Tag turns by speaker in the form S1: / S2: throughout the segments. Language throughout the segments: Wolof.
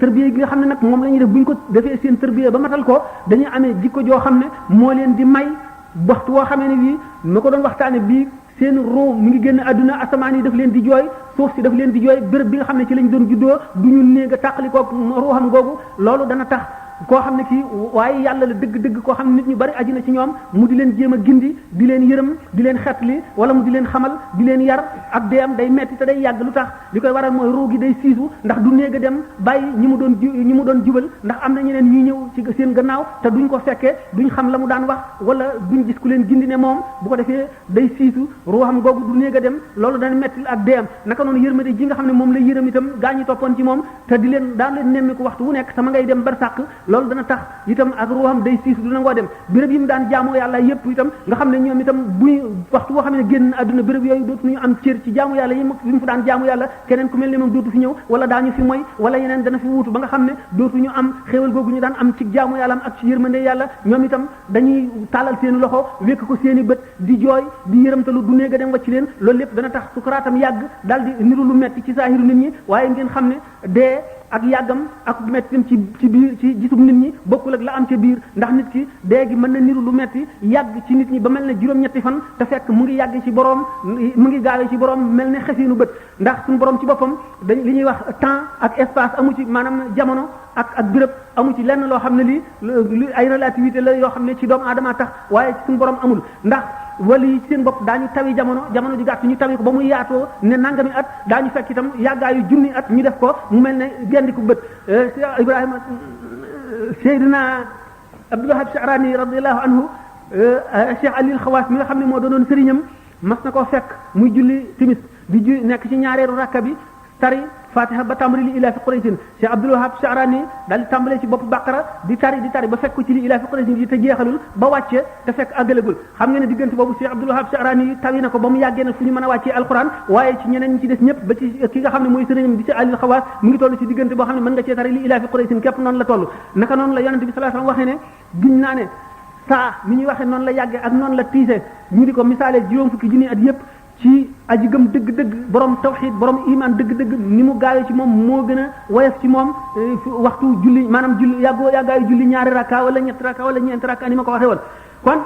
S1: tërbiye gi nga xam ne nag moom la ñuy def bu ñu ko defee seen tërbiye ba matal ko dañuy amee jikko joo xam ne moo leen di may waxtu woo xamee ne bii ma ko doon waxtaane bii seen ruu mi ngi génn àdduna asamaan yi daf leen di jooy suuf si daf leen di jooy béréb bi nga xam ne ci lañ doon juddoo du ñu néeg a tàqalikoo ruuxam googu loolu dana tax koo xam ne kii waaye yàlla la dëgg-dëgg koo xam ne nit ñu bari aju na ci ñoom mu di leen jéem a gindi di leen yërëm di leen xetli wala mu di leen xamal di leen yar ak deem day metti te day yàgg lu tax li koy waral mooy ruu gi day siisu ndax du néeg a dem bàyyi ñi mu doon jubal ndax am na ñeneen ñuy ñëw ci seen gannaaw te duñ ko fekkee duñ xam la mu daan wax wala duñ gis ku leen gindi ne moom bu ko defee day siisu ruuxam googu du néeg a dem loolu dana metti ak deem naka noonu yërmande ji nga xam ne moom la yërëm itam gaa ñi toppoon ci moom te di leen daan leen nemmiku waxtu wu nekk sama ngay dem barsàq loolu dana tax itam ak ruuxam day siisu du nangoo dem béréb yi mu daan jaamoo yàlla yépp itam nga xam ne ñoom itam buy waxtu boo xam ne génn àdduna béréb yooyu dootuñu am cër ci jaamu yàlla yi mu fa daan jaamu yàlla keneen ku mel ne moom dootu fi ñëw wala daañu fi moy wala yeneen dana fi wuutu ba nga xam ne dootuñu am xéewal googu ñu daan am ci jaamu yàlla am ak ci yërmande yàlla ñoom itam dañuy taalal seeni loxo wékk ko seeni bët di jooy di yërëmtalu du néega dem wacc leen loolu lépp dana tax sukaraatam yàgg daal di niru lu metti ci saahiru nit ñi waaye ngeen xam ne dee ak yàggam ak mettim ci biir ci gisum nit ñi bokkul ak la am ca biir ndax nit ki dee gi mën na niru lu metti yàgg ci nit ñi ba mel ne juróom-ñetti fan te fekk mu ngi yàgg ci borom mu ngi gaawee ci borom mel ne xefiinu bët ndax suñu borom ci boppam dañ li ñuy wax temps ak espace amu ci maanaam jamono ak béréb amu ci lenn loo xam ne lii ay relativité la yoo xam ne ci doomu aadama tax waaye suñu borom amul ndax wala yi ci seen bopp daañu tawi jamono ji gàtt ñu tawi ko ba muy yaatoo ne nangami at daañu fekk itam yàggaayu junni at ñu def ko mu mel ne gendiku bët Ibrahima Seydina Abdul Wahab Sha'rani radiyallahu anhu Cheikh Ali al-Khawas mi nga xam ne moo doonoon sëriñam mas na koo fekk muy julli timis di nekk ci ñaareelu rakka bi tari fatiha ba tàmbali li ilaa fi Quraysin Cheikh Abdul Wahab Sha'rani daal di tàmbalee ci bopp Baqara di tari ba fekk ko ci li ilaa fi Quraysin yi te jeexalul ba wàcce te fekk àggalagul xam nga ne diggante boobu Cheikh Abdul Wahab Sha'rani tawi na ko ba mu yàggee nag fu ñu mën a wàccee alquran waaye ci ñeneen ñi ci des ñëpp ba ci ki nga xam ne mooy sëriñam di ci Alil Xawaas mu ngi toll ci diggante boo xam ne mën nga cee tari li ilaa fi Quraysin képp noonu la toll naka noonu la yonente bi sallallahu alayhi wasallam waxee ne giñ naa ne saa mi ñuy waxee noonu la yàggee ak noonu la tiise ñu di ko misaalee juróom fukki junni at yëpp ci aji gëm dëgg-dëgg borom tawxid borom iman dëgg-dëgg ni mu gaawee ci moom moo gën a woyof ci moom waxtu julli maanaam julli yàggaayu julli ñaari rakka wala ñetti rakka wala ñeenti rakka ni ma ko waxee woon kon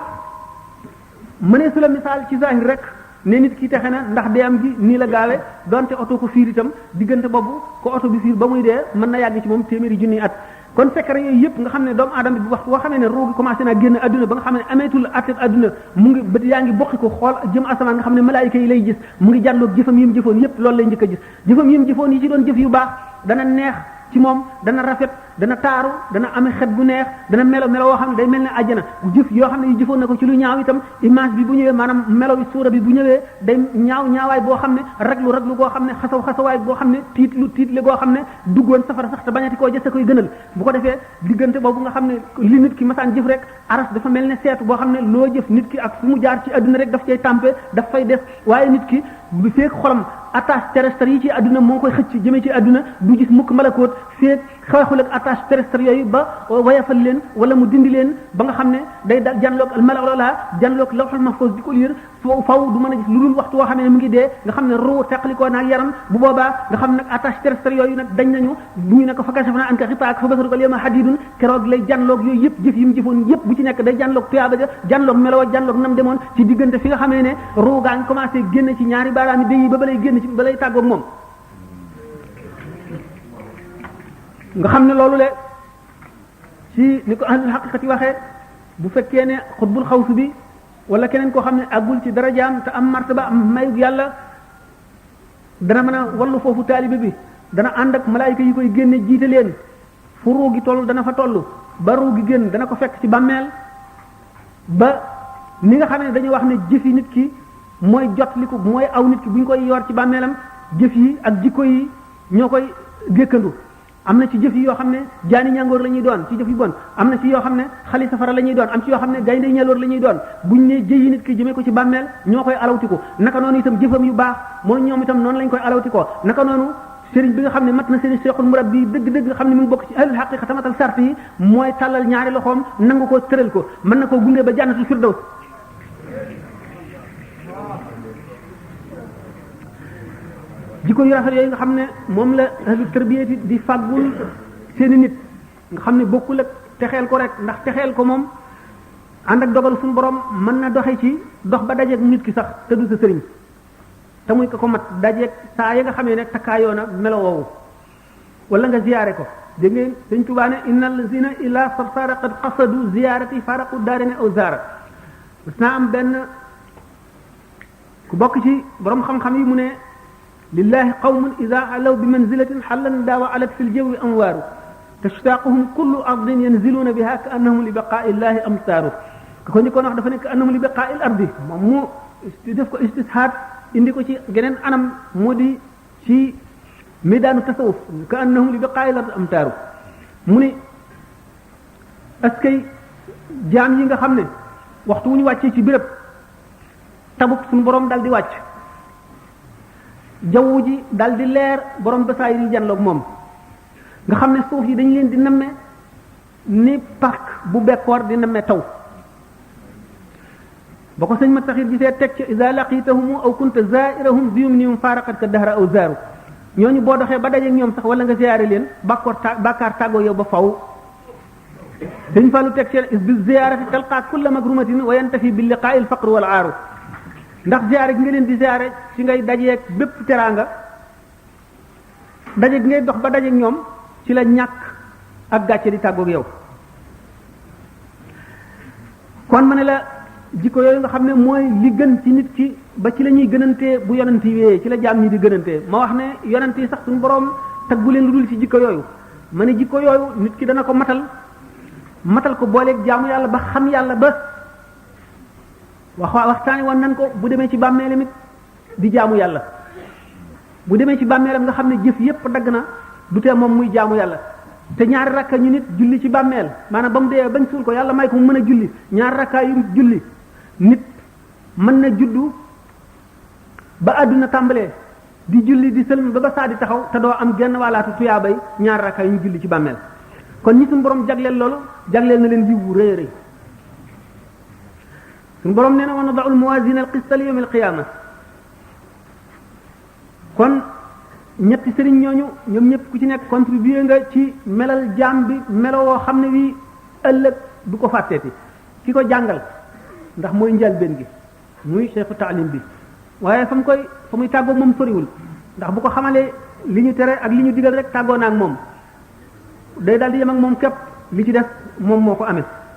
S1: mënee su la misaal ci zahir rek ne nit ki texe na ndax dee am gi nii la gaawee donte oto ko fiir itam diggante boobu ko oto bi fiir ba muy dee mën na yàgg ci moom téeméeri junni at kon secret yooyu yëpp nga xam ne doomu aadama bi waxtu boo xamee ne roogi commencé naa génn adduna ba nga xam ne ameetul atteb adduna mu ngi bët yaa ngi bokki ko xool jëm asamaan nga xam ne malaayika yi lay gis mu ngi jàlloog jëfam yi mu jëfoon yëpp loolu lay njëkk a gis jëfam yi mu jëfoon yi ci doon jëf yu baax dana neex ci moom dana rafet dana taaru dana amee xet bu neex dana melo woo xam ne day mel ne àjjana jëf yoo xam ne yu jëfoon na ko ci lu ñaaw itam image bi bu ñëwee maanaam melo bi suura bi bu ñëwee day ñaawaay boo xam ne raglu goo xam ne xasawaay boo xam ne tiitle goo xam ne duggoon safara sax te bañati koo jëse koy gënal bu ko defee diggante boobu nga xam ne li nit ki masaan jëf rek aras dafa mel ne seetu boo xam ne loo jëf nit ki ak fu mu jaar ci adduna rek daf cay tàmpe daf fay des waaye nit ki bu feek xolam attache terrestre yi ci adduna moo koy xëcc jëmee ci adduna du gis mukk malakoot feek xeexul ak attache terrestre yooyu ba wayafal leen wala mu dindi leen ba nga xam ne day dal janloog almalala janloog lawhul mahfuz di ko liir faw du mën a gis lu dul waxtu woo xam ne mu ngi dee nga xam ne ruu teqalikoo naag yaram bu boobaa nga xam nag attache terrestre yooyu nag dañ nañu bu ñu ne ko fa kashafna anka ghitaa'aka fa basaruka al-yawma hadidun keroog lay janloog yooyu yëpp jëf yi mu jëfoon yëpp bu ci nekk day janloog tuyaaba ja janloog melowa janloog nam demoon ci diggante fi nga xamee ne ruu gaa ngi commencé génn ci ñaari baaraami déy yi ba balay génn ci balay tàggoog moom nga xam ne loolu le ci ni ko ahlul haqiqati waxee bu fekkee ne xutbul xawsu bi wala keneen koo xam ne àggul ci darajaam te am martaba am mayug yàlla dana mën a wallu foofu taalibe bi dana ànd ak malaayika yi koy génne jiite leen fu ruu gi toll dana fa toll ba ruu gi génn dana ko fekk ci bàmmeel ba ni nga xam ne dañuy wax ne jëf yi nit ki mooy jot li ko mooy aw nit ki bu ñu koy yor ci bàmmeelam jëf yi ak jikko yi ñoo koy gékkandu am na ci jëf yi yoo xam ne jaani ñangoor la ñuy doon ci jëf yu bon am na ci yoo xam ne xali safara la ñuy doon am ci yoo xam ne gaynde ñaloor la ñuy doon buñ ne jëyi nit ki jëmee ko ci bàmmeel ñoo koy alawtiko naka noonu itam jëfam yu baax mooy ñoom itam noonu lañ koy alawtikoo naka noonu sëriñ bi nga xam ne mat na sëriñ Seexul Murabbi dëgg-dëgg nga xam ne mu ngi bokk ci ahlul haqiqa tamatal sart yi mooy tàllal ñaari loxoom nangu ko tëral ko mën na koo gunge ba jannatul firdaws jikko yu rafet yooyu nga xam ne moom la ahlu tarbiyati di fàggul seeni nit nga xam ne bokkul ak texeel ko rek ndax texeel ko moom ànd ak dogal suñu borom mën na doxe ci dox ba dajeeg nit ki sax te du sa sëriñ te muy ko mat dajeeg saa ya nga xamee ne takkaayoo na melo woowu wala nga ziyaare ko dégg ngeen sëñ Tuubaa ne inna allazina ila sabsara qad qasadu ziyarati faraqu daarine aw zaara mas naa am benn ku bokk ci borom xam-xam yi mu ne lillahi qawmun ida alaw bi manzilatin xallan daawa alat fi ljawi anwaaru tashtaquhum kullu ardin yanziluuna biha ka annahum li baqaa illahi amsaaru ka ko njëkkoon wax dafa nekk annahum li baqaa il ardi moom mu def ko istishaad indi ko ci geneen anam moo di ci midaanu tasawuf ka annahum li baqaa il ardi amsaaru mu ni askay jaam yi nga xam ne waxtu wu ñu wàccee ci béréb tabuk suñu borom dal di wàcc jaww ji dal di leer borom basaay yi janloog moom nga xam ne suuf yi dañ leen di namme ni parc bu bekkoor di namme taw ba ko sëñ ma taxit gisee teg ca ida laqitahum aw kunta zairahum biyumnihum faraqat ka dahra aw zaaru ñooñu boo doxee ba dajeeg ñoom sax wala nga ziyaare leen bàkkaar tàggoo yow ba faw sëñ Fallu teg ca bi ziyaarati talqaa kulla magrumatin wa yantafi bi liqaa il faqr wal aaru ndax ziyaare gi nga leen di ziyaare ci ngay dajeeg bépp teraanga dajeeg ngay dox ba dajeeg ñoom ci la ñàkk ak gàcce di tàggoog yow kon ma ne la jikko yooyu nga xam ne mooy li gën ci nit ki ba ci la ñuy gënantee bu yonent yi wéyee ci la jaam ñi di gënantee ma wax ne yonent yi sax suñu boroom taggu leen lu dul ci jikko yooyu ma ne jikko yooyu nit ki dana ko matal ko booleeg jaamu yàlla ba xam yàlla ba waxtaani woon nan ko bu demee ci bàmmeelam it di jaamu yàlla bu demee ci bàmmeelam nga xam ne jëf yépp dagg na du tee moom muy jaamu yàlla te ñaari rakka ñu nit julli ci bàmmeel maanaam ba mu dee bañ suul ko yàlla may ko mu mën a julli ñaari rakka yu julli nit mën na juddu ba àdduna tàmbalee di julli di sëlm ba saa di taxaw te doo am genn wàllaatu tuyaabay ñaari rakka yu ñu julli ci bàmmeel kon ñi suñu borom jagleel loolu jagleel na leen yiw bu rëy rëy suñu borom nee na wa nada'u al-mawazina al-qista li yawm al-qiyama kon ñetti sëriñ ñooñu ñoom ñëpp ku ci nekk contribué nga ci melal jaam bi melo woo xam ne wi ëllëg du ko fàtteeti ki ko jàngal ndax mooy njëlbéen gi muy cheikhu taalim bi waaye fa muy tàggoog moom soriwul ndax bu ko xamalee li ñu tere ak li ñu digal rek tàggoo na ak moom day daal di yem ak moom képp li ci def moom moo ko amee